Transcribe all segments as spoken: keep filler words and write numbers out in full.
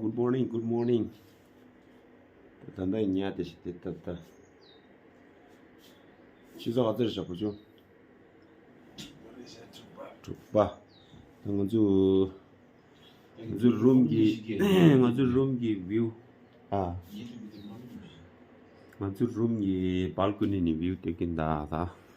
Good morning, good morning. ད་ལྟ་ཉལ་བསྡད་ཤག་དེ་ད་ལྟ། ཆུ་ཚོད་ག་ཚོད་རེད་ཤག་བུ་ཆུང་། དྲུག་པ། ད་ང་ཚོ་ང་ཚོ་རུམ་གྱི་ང་ཚོ་རུམ་གྱི་བིའུ། ཨ། ང་ཚོ་རུམ་གྱི་བལ་ཀོ་ནི་ནས་བིའུ་སྟོན་གྱིན་གདའ་ད།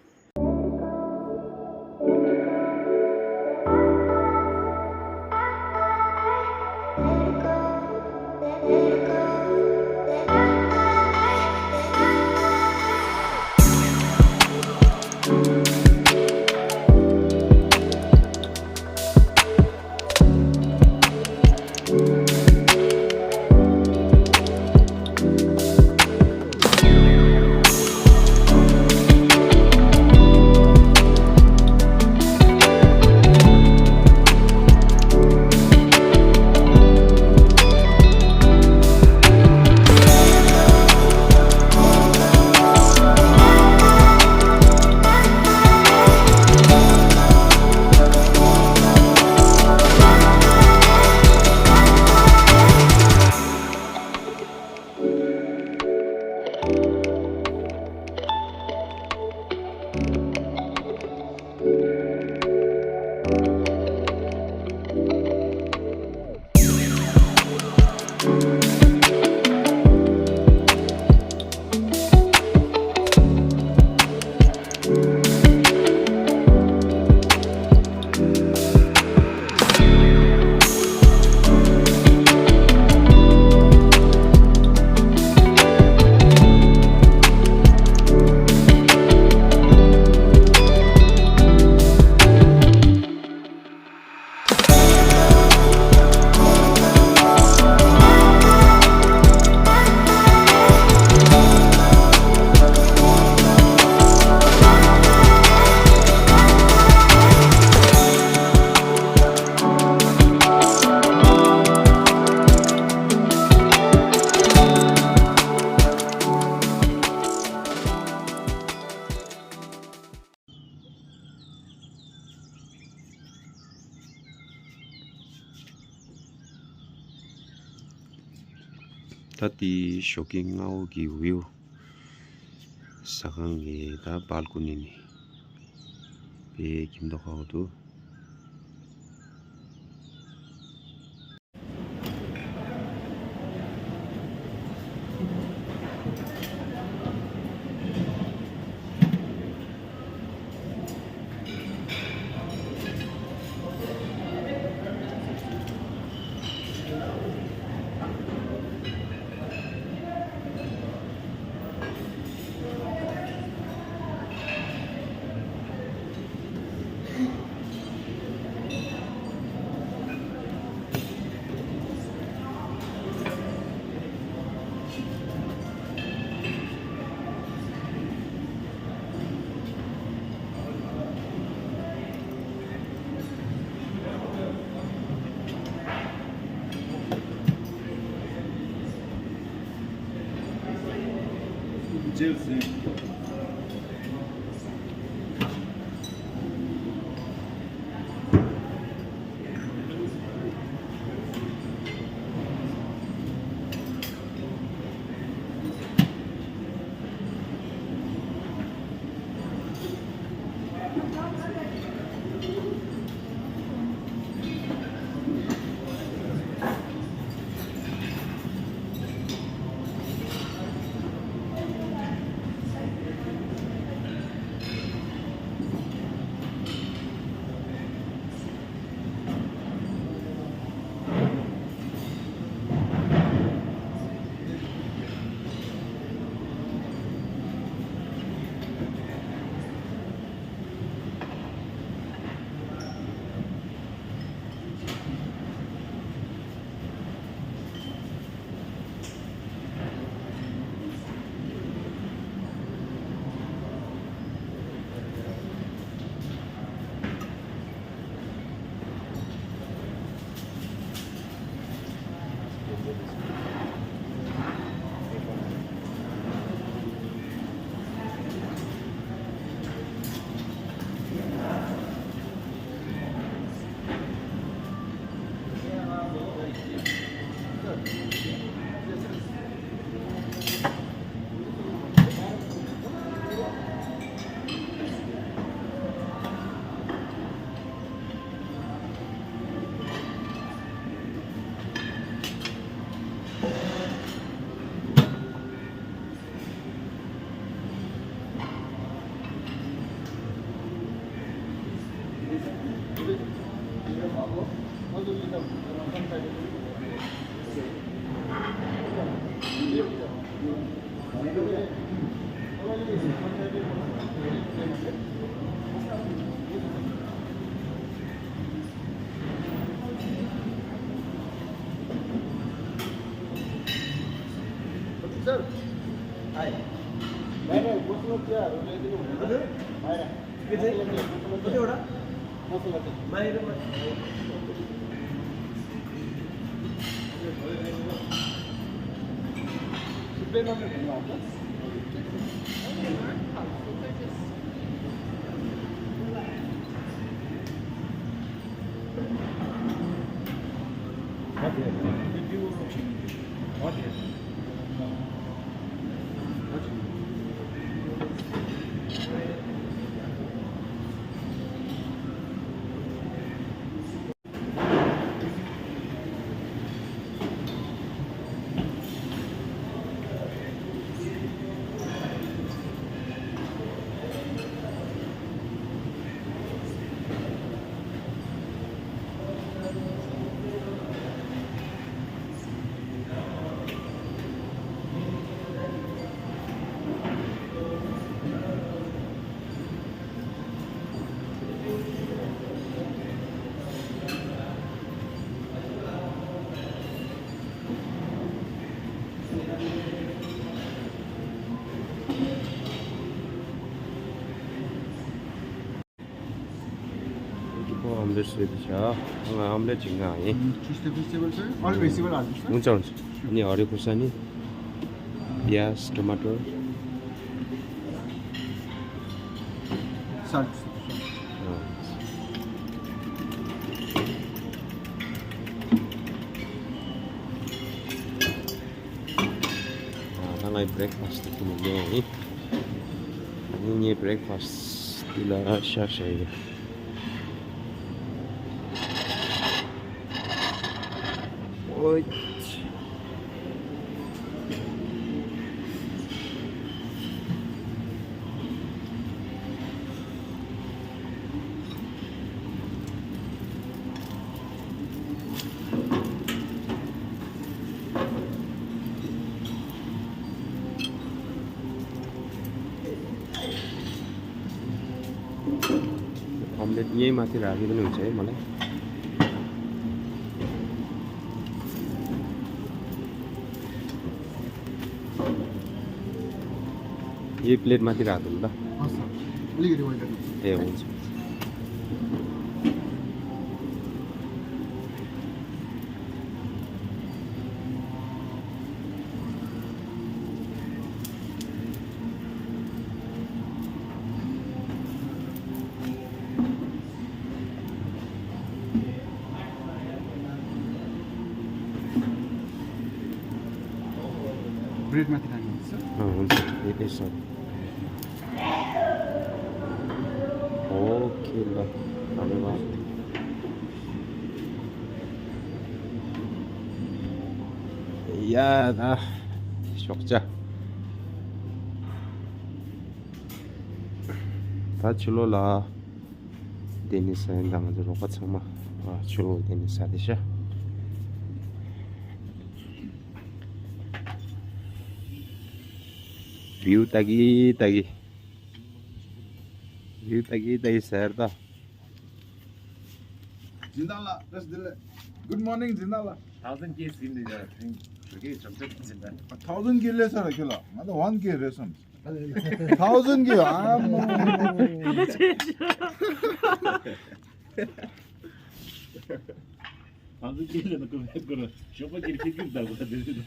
ད་ལྟའི་ཞོགས་ཀའི་སྔ་པོ་གི་བིའུ། ཟ་ཁང་གི་ད་བལ་ཀོ་ནི་ནས་དཔེ་ཁྱིམ་ཐོག་ཁ་པོ་འདུག Sir, hi. Hi. ཁོ་ཨོམ་ལེ་ཊི་བཟོས་ཏེ་བཞག་ང་ཨོམ་ལེ་ཊི་ཅིག་མངགས་ཡིན། Choose the vegetable, sir. All vegetable are this, sir. हुन्छ, हुन्छ। अनि हरियो खुर्सानी, प्याज, टमाटर। Salt. अँ। ད་ང་བྷི་རེག་ཕ་སི་ཊི་ཁྱེར་ནས་ཡོང་ཡིན། ངས་ངའི་བྷི་རེག་ཕ་སི་ཊི་འདི་ལ་ཤ་བཞག་ཡོད། ཨོའི། ཨོམ་ལེཊ་ངས་མ་ཐི་ར་གི་ནུ་ཆེ་མ་ལེ། ཡེ་པི་ལེཊ་མ་ཐི་ར་དུ་ད། ཨ་ས། ལིག་རི་ཝའི་ད། ཨེ་འོང་ཆེ། ब्रेड माथि राख्नुहुन्छ। अँ, हुन्छ, यतै छ। ओके, ल, धन्यवाद। या, दा, ཤོག་ཅ། ད་ཕྱི་ལོགས་ལ་དེ་ནི་ས་ཡིན་ད་ང་ཚོ་རོགས་པ་ཚང་མ་ཨ་ཕྱི་ལོགས་དེ་ནི་ས་དེ་ཤ། བིའུ་ལྟ་གི་ལྟ་གི། བིའུ་ལྟ་གི་ལྟ་གི་ཟེར་ད། འཛིན་བདག་ལགས། བཀྲ་ཤིས་བདེ་ལེགས། Good morning འཛིན་བདག་ལགས། Thousand K ཟིན་ནས་ཡ་ཟིན་བོད་སྐད་གྲབས་གྲབས་འཛིན་བདག་ལགས། Thousand K སླེབས་ས་ར་ཁྱོད་ལ་ང་ད་one K རེད་བསམ། Thousand K ཨ་མ། ད་ལྟ་ཆེ་ཆེ། Thousand K ལ་ནི་ཀུ་མེད་ཀུ་རུ་ཞོགས་པ་ཀིར་ཀིར་ཀིར་ད་གོ་དེ་རེད་ད།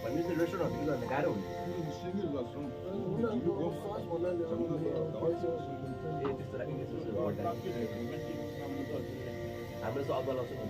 भन्ने चाहिँ रेस्टुरेन्टहरू त गाह्रो हुन्छ। ए, त्यस्तो लाग्यो, त्यस्तो चाहिँ हो। हाम्रो चाहिँ अदुवा लाउँछ नि,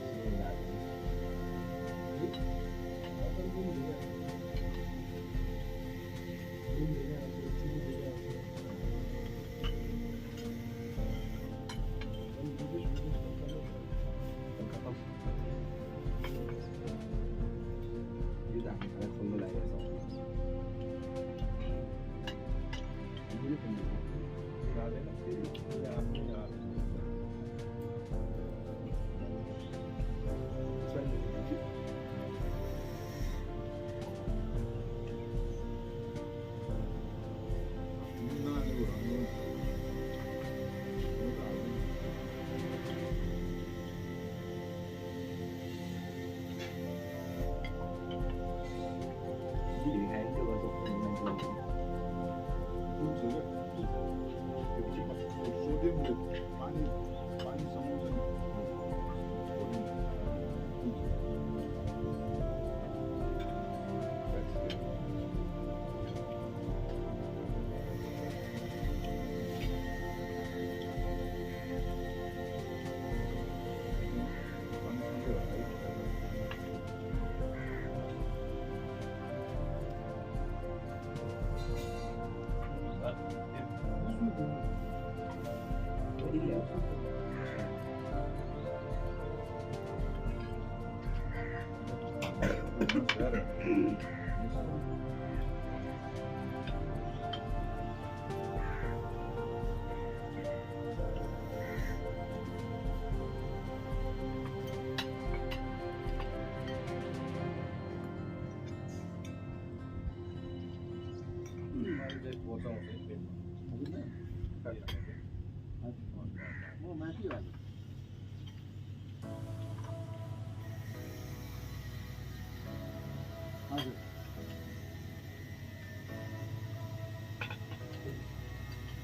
हजुर।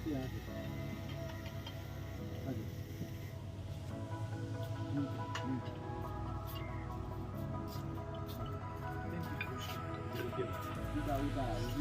ए, हजुर। हजुर। हुन्छ, हुन्छ। उता, उता, उता।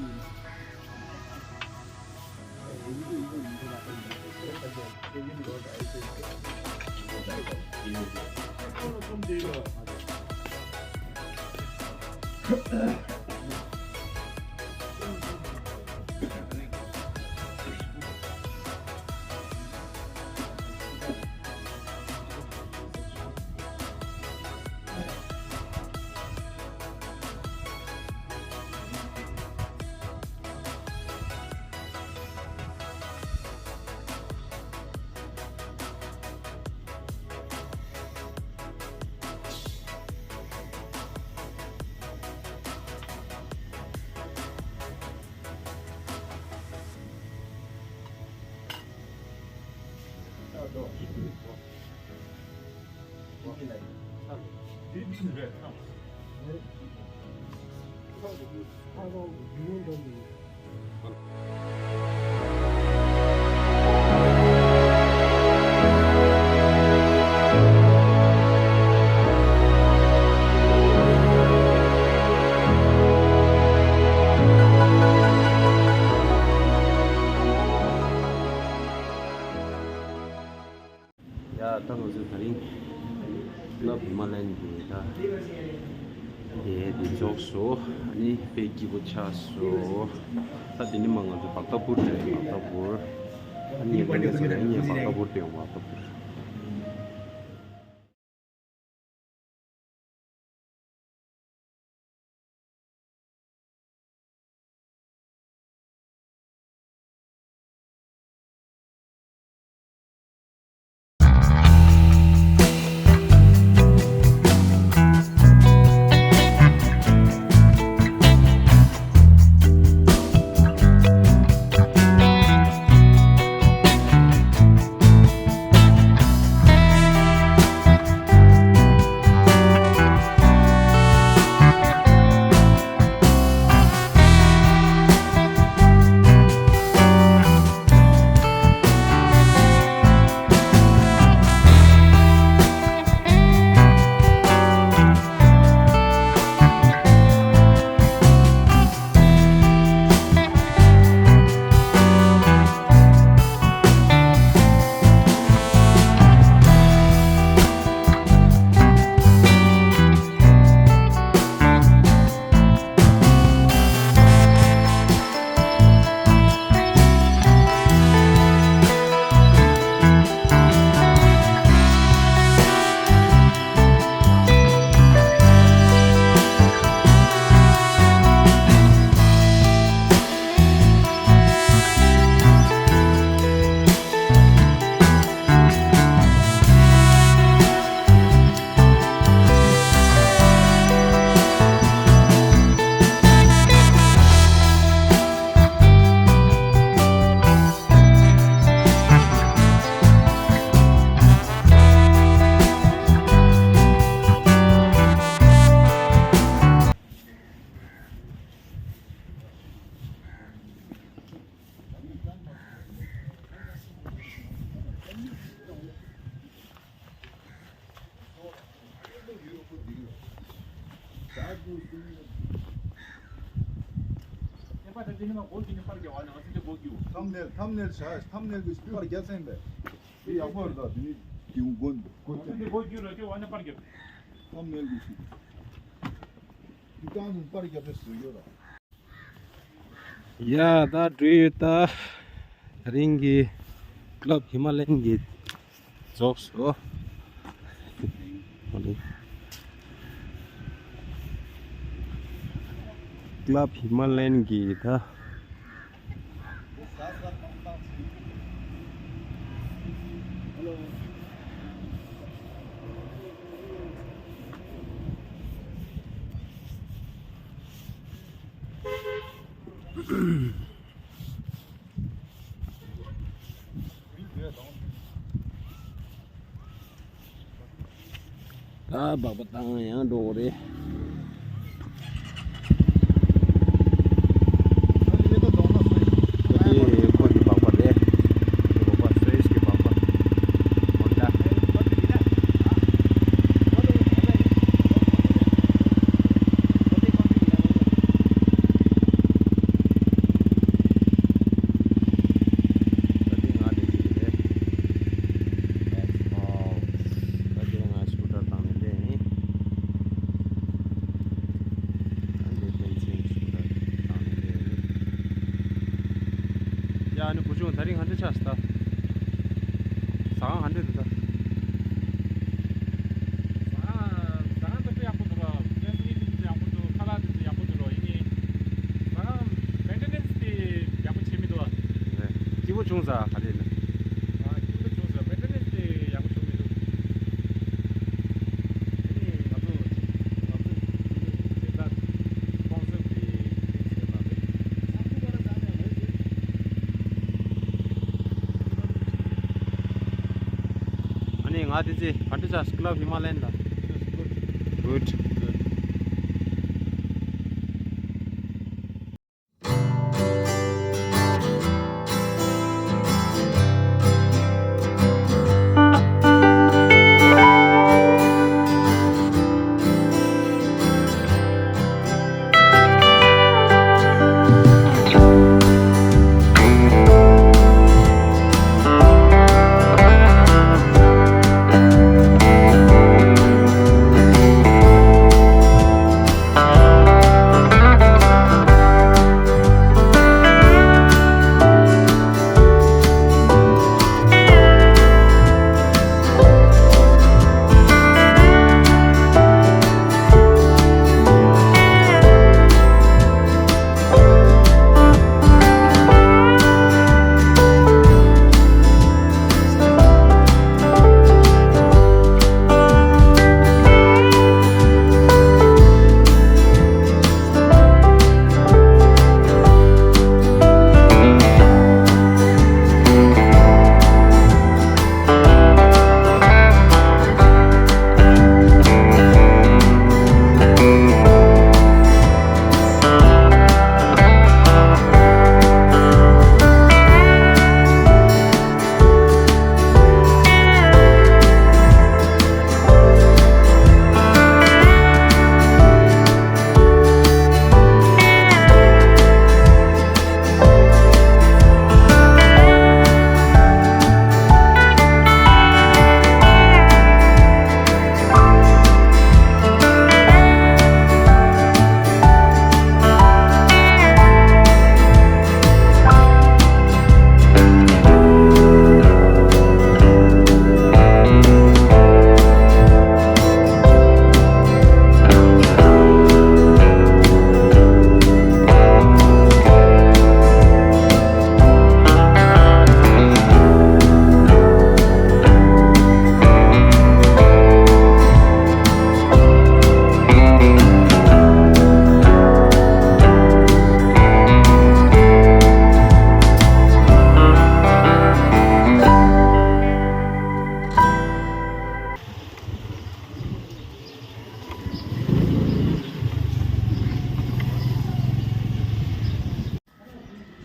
ཡ། ད་ང་ཚོས་ད་རིང་གླ་བུ་མ་ལེན་གྱི་ད་དེ་དེ་རྫོགས་སོ། ཨ་ནི་དཔེ་སྐྱིད་པོ་ཆགས་སོ། ད་དེ་ནི་མ་ང་ཚོ་བག་ཐ་པུར་འགྲོ་ཡ་ཡིན། བག་ཐ་པུར། ཨ་ནི་ངས་ལེན་ཟེར་ན་ངས་བག་ཐ་པུར་དེ་ཡོང་། བག་ཐ་པུར། ཐམ་ནེལ་ཐམ་ནེལ་བྱ་ཐམ་ནེལ་གྱི་པར་རྒྱབ་ཟིན་པས། དེ་ཡག་པོ་རེད། ད་དེ་ནི་དེའུ་མགོ་འདུག་མགོ་ཐམ་ནེལ་གྱི་ཞིག་དེ་གང་ནས་པར་རྒྱབ་པའི་བཟོ་ཡོད་ར། ཡ་ད་འགྲུལ་ཡོད་ད། ད་རིང་གི་ཀླབ་ཧི་མ་ལ་ཡན་གྱི་རྫོགས་སོ། ཀླབ་ཧི་མ་ལ་ཡན་གྱི་ད། ད་སྦག་སྦག་བཏང་ཡང་འགྲོ་གི་རེད། ད་དེ་ཁོ་གི་སྦག་སྦག་རེད། སྦག་སྦག་སུད་སི་གི་སྦག་སྦག་ཧོན་ཌ། ད་དེ་ང་དེ་ཅིག་རེད། That's all. ད་དེ་ང་སྐུ་ཊར་བཏང་ནས་སླེབས་ཡིན། ཨ་ནི་ཕན་ཚུན་སྐུ་ཊར་བཏང་ནས་སླེབས་ཡིན། ཡ་ཨ་ནི་བུ་ཆུང་ད་རིང་ག་འདྲ་ཆགས་སོང་ད། ཟ་ཁང་ག་འདྲ་འདུག་ད། ཟ་ཁང་ཟ་ཁང་ད་དཔེ་ཡག་པོ་འདུག་ར། བརྙན་འཕྲིན་དེ་ཚོ་ཡག་པོ་འདུག་ཁ་ལག་དེ་ཚོ་ཡག་པོ་འདུག་ར། ཡིན་ནའི་ཟ་ཁང་མེན་ཊེ་ནེན་སི་དེ་ཡག་པོ་བྱས་མི་འདུག་ཨ། རེད། སྐྱིད་པོ་བྱུང་ས་ག་རེ་ན། ཨ་སྐྱིད་པོ་བྱུང་ས་མེན་ཊེ་ནེན་སི་དེ་ཡག་པོ་བྱུང་མི་འདུག་དེ་ནི་ང་ཚོ་ང་ཚོ་དེ་ནི་ཇེ་ད་སྤོན་སར་དེ་དེ་ཟེར་ལ་རེད། ཨ་ནི་ང་དེ་ཚེ་ག་འདྲ་ཆགས་ཀླབ་ཧི་མ་ལ་ཡན་ལ། Good. Good.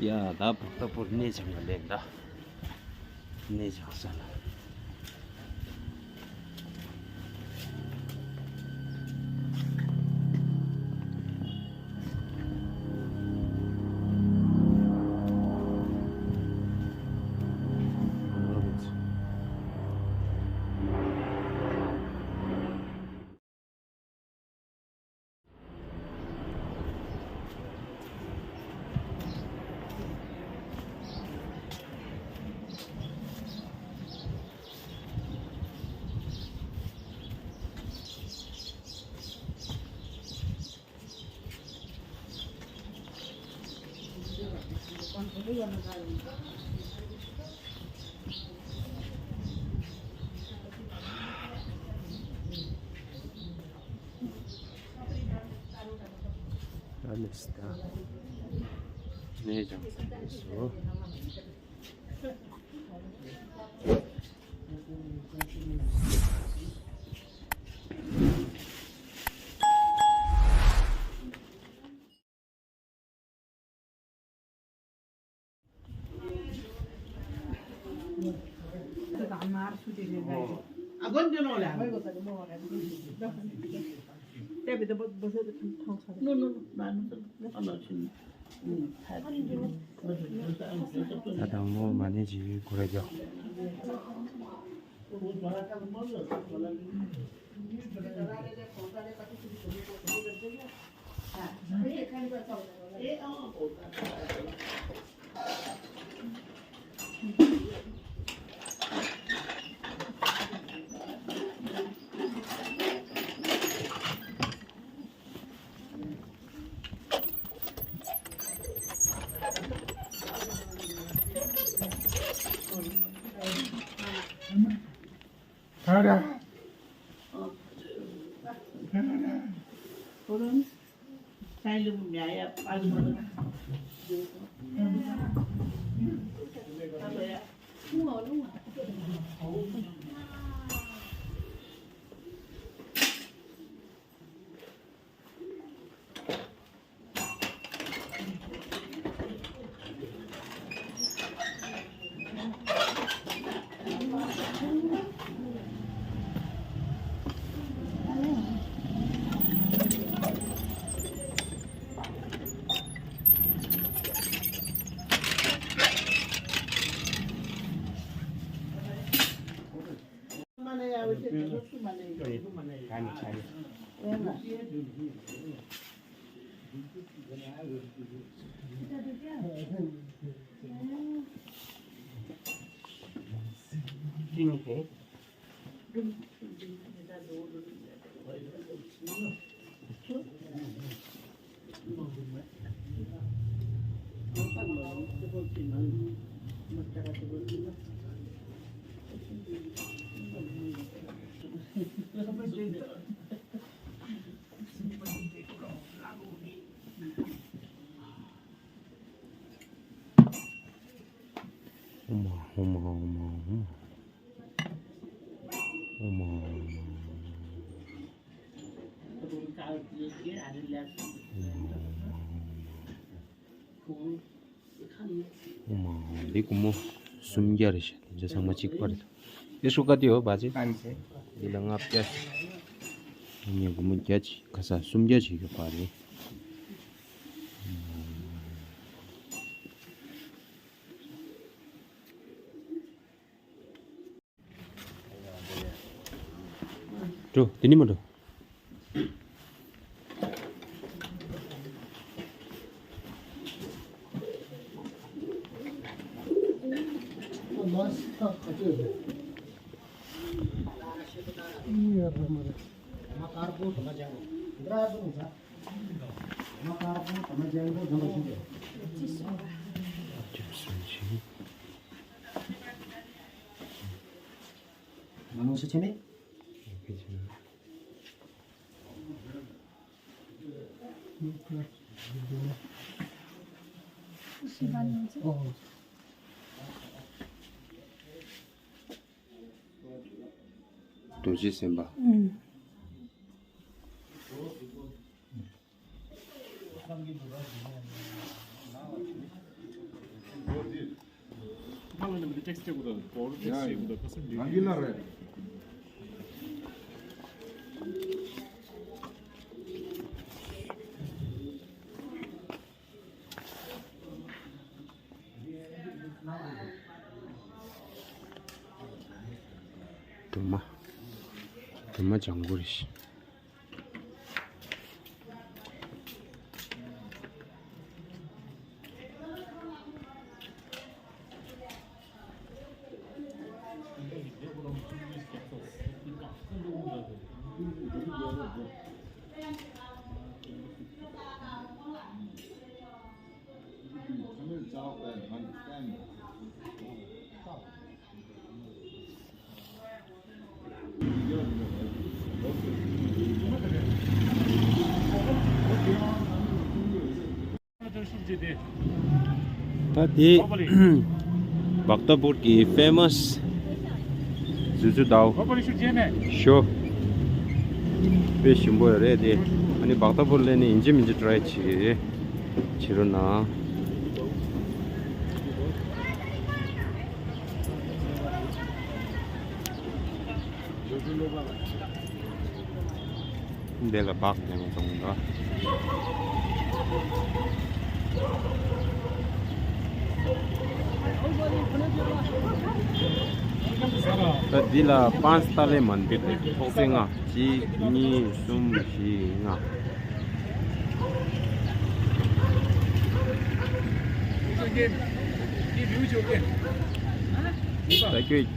ཡ་ད་བོག་ཏ་པུར་གནས་ཆེན་པོ་ལེན་ད། གནས་ཆེན་པོ་ས་ལ། ཨ་ནི་སི་ད་ནས་ཀྱང་ས་ནས་སོ། ད་དང་མོ་མ་ནི་ཅིག་གོ་ར་རྒྱག་ཧུ་མ་ཧུ་མ་ཧུ་མ་ཧུ་མ། ཨོ་མ་ཨོ་མ་ཨོ་མ། འདི་སྒོར་མོ་སུམ་བརྒྱ་རེད་ཤག་དེ་ཚང་མ་གཅིག་པ་རེད། དེ་ཧྲུ་ཀ་དེ་ཡོད་པ་ཅི། འདི་ལ་ལྔ་བརྒྱ་ཅིག་ངས་སྒོར་མོ་བརྒྱ་ཅིག་ཁ་ས་སུམ་བརྒྱ་ཅིག་ཡོད་པ་རེད། འགྲོ། དེ་ནི་མ་འགྲོ། རྡོ་རྗེ་སེམས་དཔའ། ཨུམ། དུ་མ། དུ་མ་ལྗང་གུ་རེད། ད་དེ་བག་ཏ་པུར་གྱི་ཕེ་མ་སི་ཟུ་ཟུ་དའོ། ཞོ། དཔེ་ཞིམ་པོ་རེད་དེ། ཨ་ནི་བག་ཏ་པུར་ལས་ནི་ཡིན་གཅིག་མིན་གཅིག་ཊ་རའི་བྱེད་བྱེད་རོགས་གནང་། འདི་ལ་བག་ལེན་གཏོང་འདུག་ད་འདི་ལ་པཱན་སི་ཏཱ་ལེ་མན་དི་རེད། ཐོག་ཚད་ལྔ། གཅིག་གཉིས། གསུམ། བཞི། ལྔ། ད་ཁྱོད།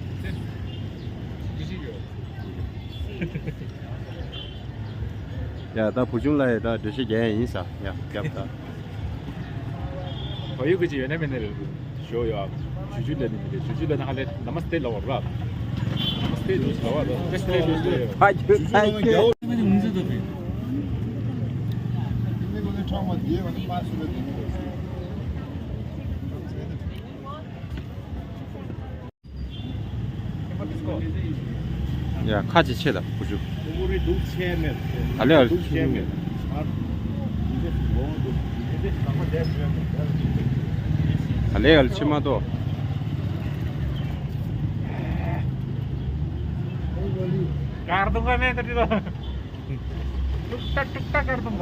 ཡ། ད་བུ་ཆུང་ལ་ཡ་ད་འགྲེལ་བཤད་རྒྱག་ཡ་ཡིན་ས། ཡ། རྒྱབ་ད། བ་ཡུ་གི་ཅི་ཡོད་ན་མེད་ན་རེད། ཞོ་ཡོད། ཨ། ཇུ་ཇུ་ལ་ནི་མི་རེད། ཇུ་ཇུ་ལ་ན་ཧ་ལེ་ནམ་སྟེ་ལ་བར་ར། ནམ་སྟེ་ལ་བར་ར། ཏེ་སྟེ་ལ་བར་ར། ཐ་ཀྱུ། ཐ་ཀྱུ། ཡ། ཁ་ཅིག་ཕྱེ་ད་བུ་ཆུང་། ད་ལེ་ཨལ། ད་ལེ་ཨལ་ཕྱི་མ་གཏོགས། གར་དུང་ག་མེད་ད་དྲི་ད། ཏུག་ཏག་ཏུག་ཏག་གར་དུང་ག།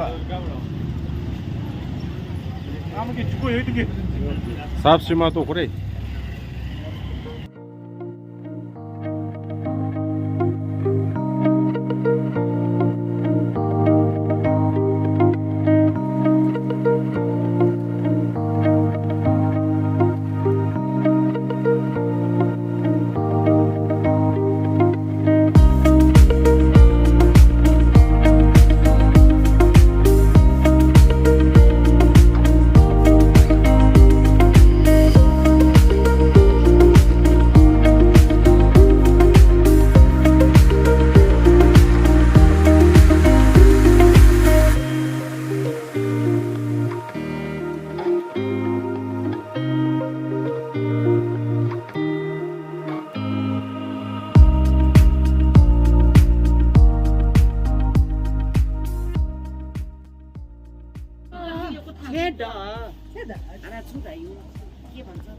ཨ་མ་གི་ཆུ་ཁོ་ཡོད་དུ་གི། ཟབ་ཕྱི་མ་གཏོགས་ཁོ་རེ། ཁྱེད་འདྲ། ཁྱེད་འདྲ། ཨ་ར་ཚུ་ད་ཡོང་། ཁྱེད་བང་ཚ།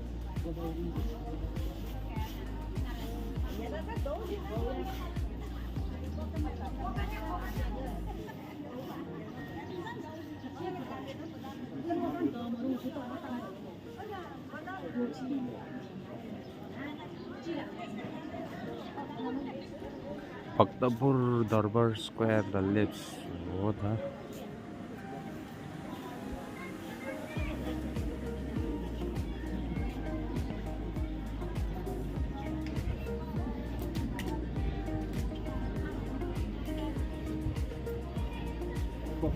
བག་ཏ་པུར་དར་བར་སྐོར་ལ་སླེབས་སོང་ད།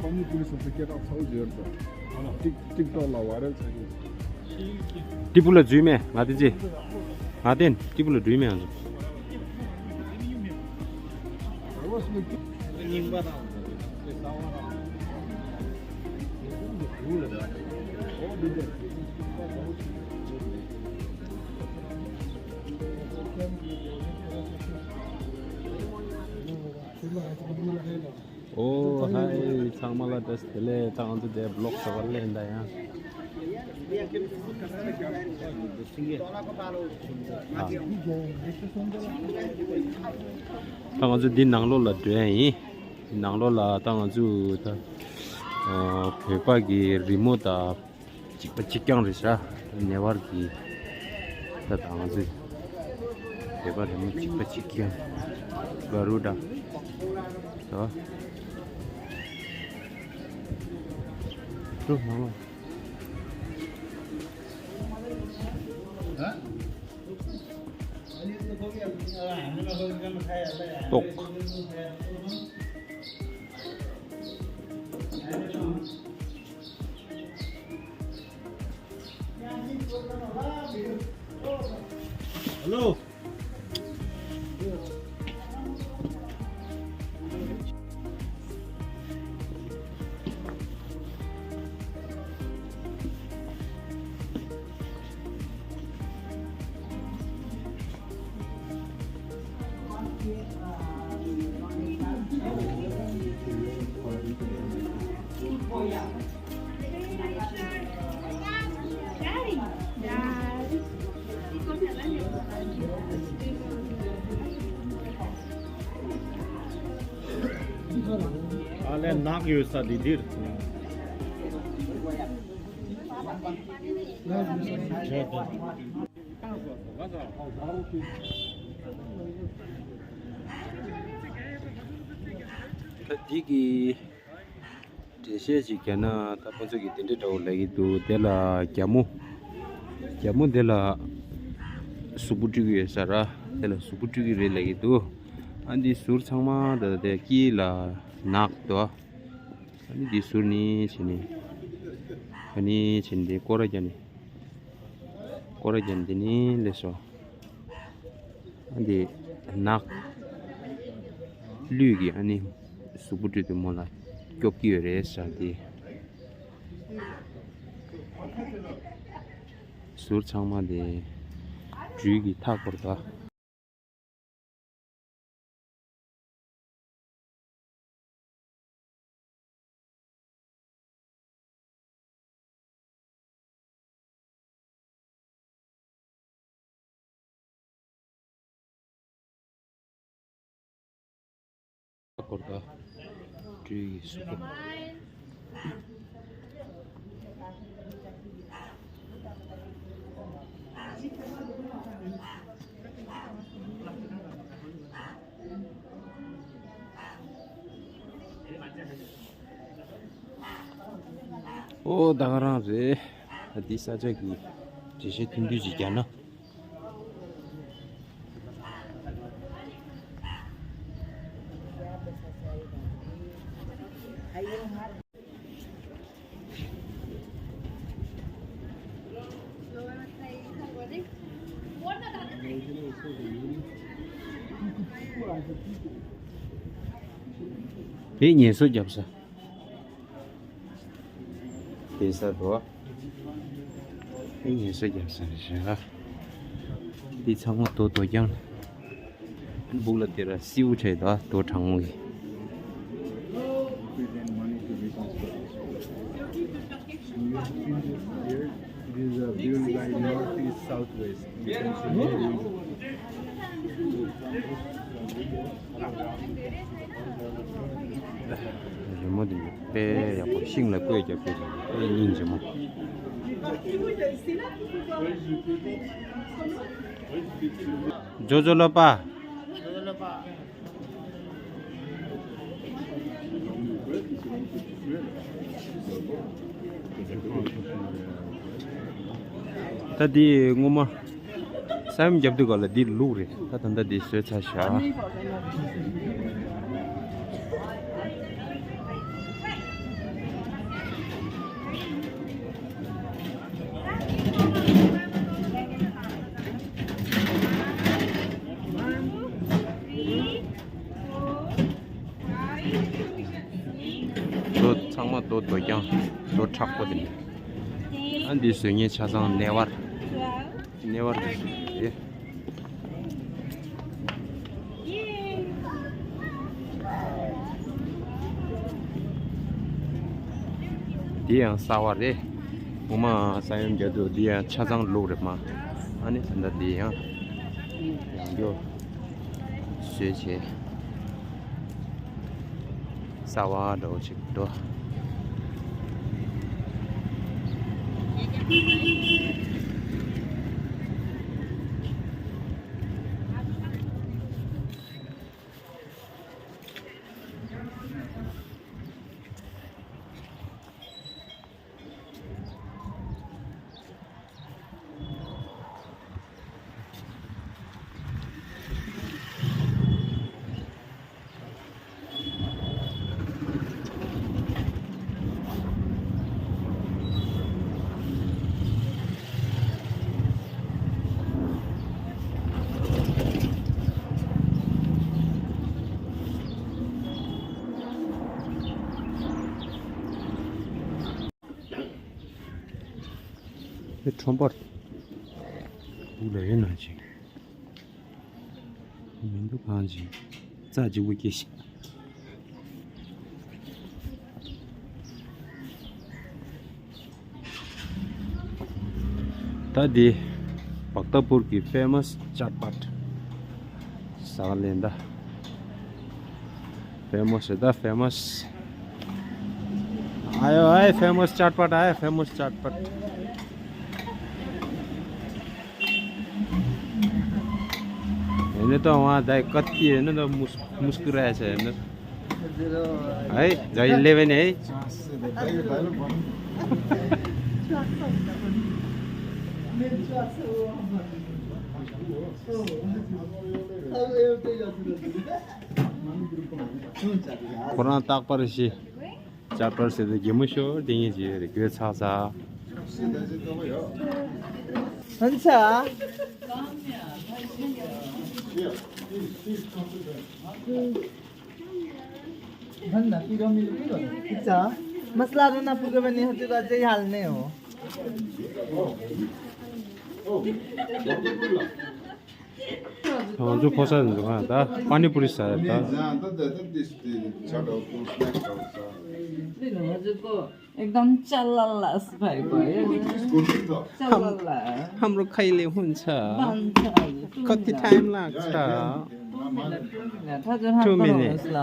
ཀ་ནི་པུ་ལི་སི་སི་སྐད་གྲགས་ཚ་བོ་བརྗོད་རེད། ཏིག་ཏོག་ལ་ཝའི་རལ་ཆགས་ཀྱི། ཏི་པུ་ལ་འཛུལ་མེད་ང་དེ་ཅི། ང་དེ་ཏི་པུ་ལ་འགྲུལ་མེད་ང་ཚོ། རྙིང་པ་དང་། ཨོ་ཧའི། ཚང་མ་ལ་བཀྲ་ཤིས་བདེ་ལེགས། ད་ང་ཚོ་དེ་བི་ལོག་ཟེར་བ་ལེན་ད་ཡང་། ཨ། ད་ང་ཚོ་འདི་ནང་ལོགས་ལ་འགྲོ་ཡ་ཡིན། ནང་ལོགས་ལ་ད་ང་ཚོ་ད་ཨ་བོད་པ་གི་རི་མོ་དང་། གཅིག་པ་གཅིག་རྐྱང་རེད་ཤག་ནེ་ཝར་གྱི་ད་ད་ང་ཚོས་བོད་པ་རི་མོ་གཅིག་པ་གཅིག་རྐྱང་། ག་རུ་ཌ། ད་འགྲོ་ནང་ལོགས། ཏོག། ཨ་ལས་ནག་ཡོད་ས་འདི་འདིར། ད་འདི་གི་འགྲེལ་བཤད་ཅིག་རྒྱག་ན། ད་ཁོང་ཚོ་གིས་དེ་འདྲ་འདྲ་བོ་ལབ་ཀྱི་འདུག་དེ་ལ་རྒྱ་མོ། རྒྱ་མོ་དེ་ལ་གཟུགས་པོ་སྤྲུལ་གྱི་ཡོད་ས་ར། དེ་ལ་གཟུགས་པོ་སྤྲུལ་གྱི་རེད་ལབ་ཀྱི་འདུག་ཨ་འདི་ཟུར་ཚང་མ་ད་དེ་དཀྱིལ་ལ་ནག་འདུག་ཨ་ནི་འདི་ཟུར་ནི་བྱས་ནི། ཨ་ནི་བྱས་ནི་འདི་སྐོར་ར་རྒྱག་ནི། སྐོར་ར་རྒྱག་ནི་འདི་ནི་ལས་སོ། ཨ་འདི་ནག་ལུས་ཀྱི་ཨ་ནི་གཟུགས་པོ་སྤྲུལ་དུ་མོ་ལ་སྐྱོབ་ཀྱི་ཡོད་རེད་ཟེར་ཏེ། ཟུར་ཚང་མ་དེ་སྦྲུལ་གྱི་མཐའ་སྐོར་དུ། སྐོར་དུ་སྤྲུལ་གྱི་གཟུགས་པོ། ཨོ་ད་ག་རང་རེད། འདི་ས་ཆ་གི་འགྲེལ་བཤད་ཐུང་ཐུང་ཅིག་རྒྱག་ན། དེ་ངལ་གསོ་རྒྱབ་ས། དེ་ས་རོ། དེ་ངལ་གསོ་རྒྱབ་ས་རེད་ཤག་དེ་ཚང་མ་རྡོ་རྡོ་རྐྱང་། སྦུག་ལ་དེ་ར་སེའུ་བྲེས་དོ། རྡོ་གྲང་མོ་གི། It is a built by northeast southwest. རི་མོ་འདི་དཔེ་ཡག་པོ། ཤིང་ལ་བརྐོས་རྒྱབ་ཀྱི་རེད། དཔེ་སྙིང་རྗེ་མོ། ཇོ་ཇོ་ལོ་པ། ད་འདི་སྔོན་མ་ས་ཡོམ་བརྒྱབ་དུས་སྐབས་ལ་འདི་ལུག་རེད། ད་ད་ལྟ་འདི་བཟོས་ཚར་བཞག་རྡོ་ཚང་མ་རྡོ་རྡོ་རྐྱང་། རྡོ་མཁྲེགས་པོ་དེ་འདྲ། ཨ་འདི་བཟོ་མཁན་ཆ་ཚང་ནེ་ཝར། ནེ་ཝར་གྱིས་བཟོས་ཡོད་རེད། འདི་ཡང་གསར་བ་རེད། སྔོན་མ་ས་ཡོམ་བརྒྱབ་དུས་འདི་ཡང་ཆ་ཚང་ལུག་རེད་མ། ཨ་ནི་ད་ལྟ་འདི་ཡང་ཡང་བསྐྱར་བཟོས་བྱས། གསར་བ་འདྲ་བོ་ཅིག་འདུག་དེ་ཁྲོམ་པར་འདུག་ལ་ཡོད་ན་ཅིག་མི་འདུག་གང་ཅིག་རྩ་གཅིག་པུ་སྐྱེ་ཤི། ད་འདི་བག་ཏ་པུར་གྱི་ཕེ་མ་སི་ཅཱཊ་པཱཊ་ཟ་ག་ལེན་ད། ཕེ་མ་སི་ད་ཕེ་མ་སི། ཨའོ་ཨའོ་ཕེ་མ་སི་ཅཱཊ་པཱཊ། ཨའོ་ཕེ་མ་སི་ཅཱཊ་པཱཊ། ये तो वहाँ दाई कति है ना, तो मुस-, मुस्कुराएछ है ना। है, जहिले पनि है। कोरोना ताक पर सी। ཅཱཊ་པཱཊ་ཟེར་དུས་གད་མོ་ཤོར་དེ་ངེས་ཀྱི་རེད། གོས་ཚ་ཚ། हुन्छ। भन न, पिरो मिलो, पिरो। ठिक छ। मसलाहरू नपुग्यो भने हजुर अझै हाल्ने हो। हजुर, फोसा हुन्छ, हाँ, त पानीपुरी छ, त। लिनु, हजुरको एकदम चल्लालास भाइ भयो। चल्लाला। हाम्रो खैले हुन्छ? बन्छ, हजुर, two कति minute। टाइम लाग्छ? Two minute, two minute। हजुर, हात Two minute। बढाउनुहोस् ल।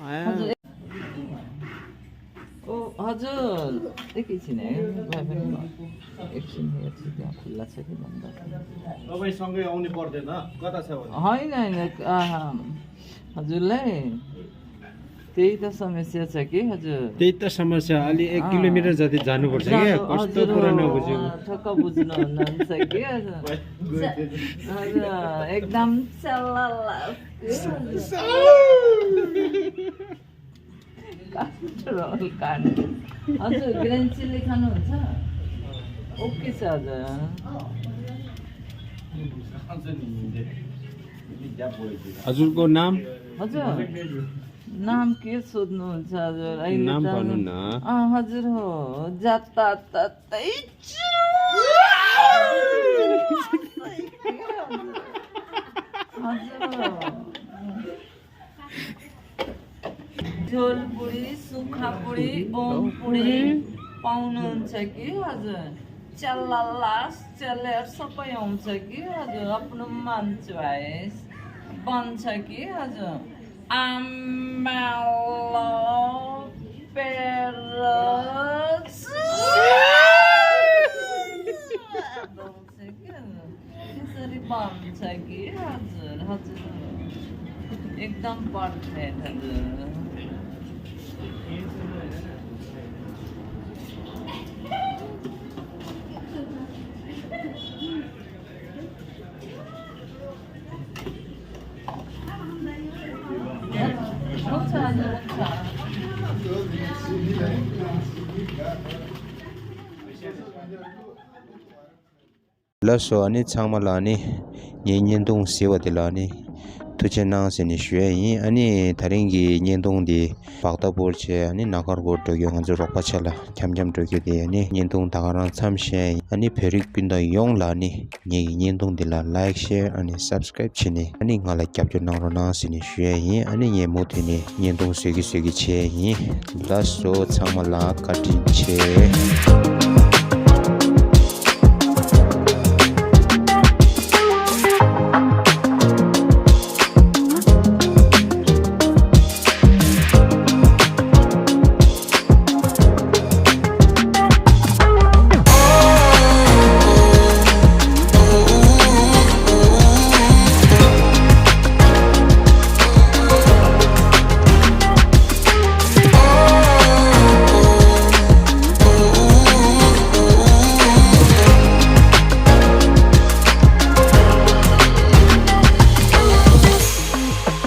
आया। हजुर, ओ, हजुर, एकैछिन है, भाइ पनि भयो। एकछिन हेर्छु त्यहाँ खुल्ला छ कि बन्द छ। तपाईँसँगै आउनु पर्दैन, कता छ भने? होइन, होइन, अहँ, हजुरलाई त्यही त समस्या छ कि, हजुर। त्यही त समस्या, अलि एक अँ। किलोमिटर जति जानुपर्छ क्या, जानु-, कस्तो हजुर, कुरा हो, नबुझेको। अँ, ठक्क बुझ्नुहुन्न कि, हजुर। हजुर, एकदम चल्लाला। काठमाडौँ काठ। हजुर, ग्रिन चिल्ली खानुहुन्छ? ओके छ, हजुर। हजुरको नाम? हजुर, नाम के सोध्नुहुन्छ हजुर? अहिले नाम त भन्नु न। अँ, हजुर हो, जाता ततै छु। हजुर हो। झोलपुरी, सुक्खापुरी, ओमपुरी पाउनुहुन्छ कि हजुर? चल्लालास, चल्लेर सबै आउँछ कि हजुर? आफ्नो मन च्वाइस बन्छ कि हजुर? आम्मालो, पेरस। यसरी बन्छ कि हजुर, हजुर। एकदम पर्फेक्ट हजुर। हुन्छ, हजुर, हुन्छ। ལགས་སོ། ཨ་ནི་ཚང་མ་ལ་ཨ་ནི་ངའི་བརྙན་ཐུང་གཟིགས་པ་དེ་ལ་ཨ་ནི་ཐུགས་རྗེ་གནང་ཟེར་ནས་ཞུ་ཡ་ཡིན། ཨ་ནི་དེ་རིང་གི་བརྙན་ཐུང་འདི་བག་ཏ་པུར་བྱས་ཨ་ནི་ན་གར་སྒོར་འགྲོ་རྒྱུ། ང་ཚོ་རོགས་པ་ཆ་ལ་འཁྱམ་འཁྱམ་འགྲོ་རྒྱུ་དེ་ཨ་ནི་བརྙན་ཐུང་ད་ག་རང་མཚམས་བཞག་ཡ་ཡིན། ཨ་ནི་བོད་རིགས་སྤུན་ཟླ་ཡོངས་ལ་ཨ་ནི་ངའི་གི་བརྙན་ཐུང་འདི་ལ་ལའིཀ་ཤེར་ཨ་ནི་སབ་སི་ཀ་རེབ་བྱས་ནས་ཨ་ནི་ང་ལ་རྒྱབ་སྐྱོར་གནང་རོགས་གནང་ཟེར་ནས་ཞུ་ཡ་ཡིན། ཨ་ནི་ངས་མུ་མཐུད་ནས་བརྙན་ཐུང་བཟོ་གི་བཟོ་གི་བྱས་ཡིན། ལགས་སོ། ཚང་མ་ལ་བཀའ་དྲིན་ཆེ།